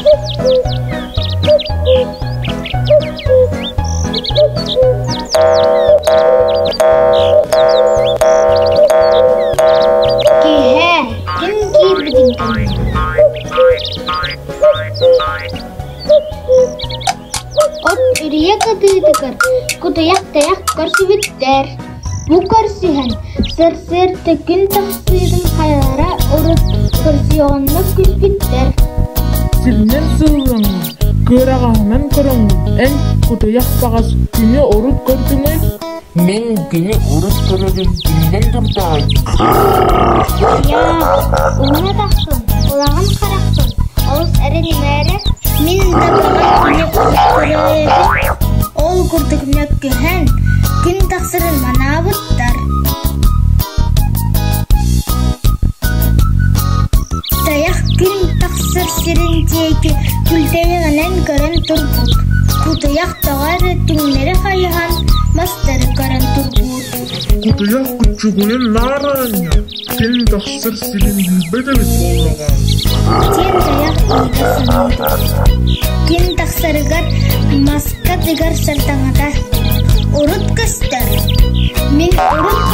Киэһэ ким киирбитин кэннэ От үрүйэ кытыытыгар кутуйах тайах көрсүбүттэр. Бу көрсүһэн сарсыарда күн тахсыытын хайалара урут көрсүөҕүннэ күлбүттэр. Сиринэн сыллаҥҥын, кыараҕаһынан көрөҥҥүн, эн кутуйах баҕас күнү урут көрдүҥүй? Мин күнү урут көрөрүм биллэн турдаҕай. Кутуйах, уһун атаххын, улахан хараххын олус эрэнимээрэ, мин да баҕар күнү урут көрөөйөбүн. Ол курдук мөккүһэн, күн тахсарын манаабыттар. Тайах күн тахсар сирин диэки күлтэйэҕинэн көрөн турбут. Кутуйах тоҕо эрэ түҥнэри хайыһан мастары көрөн турбут. Кутуйах куччугуйун наар аанньа, күн тахсар сирин билбэт эбит буоллаҕа. Диэн тайах иһигэр саныыр. Күн тахсарыгар маска тыгар сардаҥата урут көстөр. Мин урут.